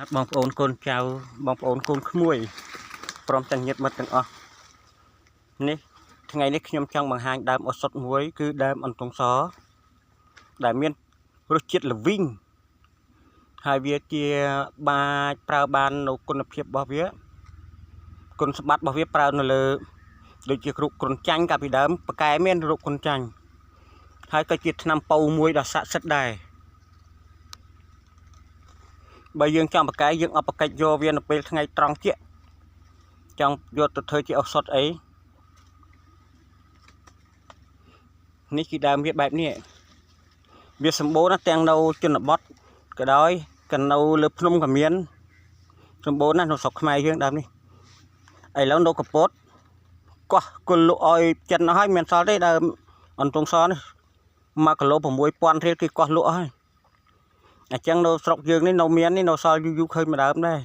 បាទបងប្អូនកូនចៅបងប្អូនកូនក្មួយព្រមទាំងញាតិមិត្តទាំងអស់នេះថ្ងៃនេះខ្ញុំចង់បង្ហាញដើមឱសថមួយគឺដើមអន្ទង់សដែលមានរសជាតិល្វីងហើយវាជាបាចប្រើបាននៅគុណភាពរបស់វាគុណសម្បត្តិរបស់វាប្រើនៅលើដូចជាគ្រុគ្រុនចាញ់កាលពីដើមប៉កែមានរោគគ្រុនចាញ់ហើយក៏ជាថ្នាំប៉ូវមួយដ៏ស័ក្តិសិទ្ធិដែរ បើយើងចង់បកែយើងអបកិច្ចយកវានៅពេលថ្ងៃត្រង់ជាចង់យកទៅធ្វើជាឱសថអីនេះគឺដើមវាបែបនេះវាសម្បូរណាស់ទាំងនៅជនបទក៏ដោយក៏នៅលើភ្នំក៏មានសម្បូរណាស់នៅស្រុកខ្មែរយើងដើមនេះឥឡូវនៅកពតកោះគុលលក់ឲ្យចិនអស់ហើយមិនសល់ទេដើមអន្ទង់សនេះ1គីឡូ6000រៀលគេកោះលក់ហើយអញ្ចឹងនៅស្រុកយើងនេះនៅមាននេះនៅសល់យូរយូរឃើញម្ដើមដែរ។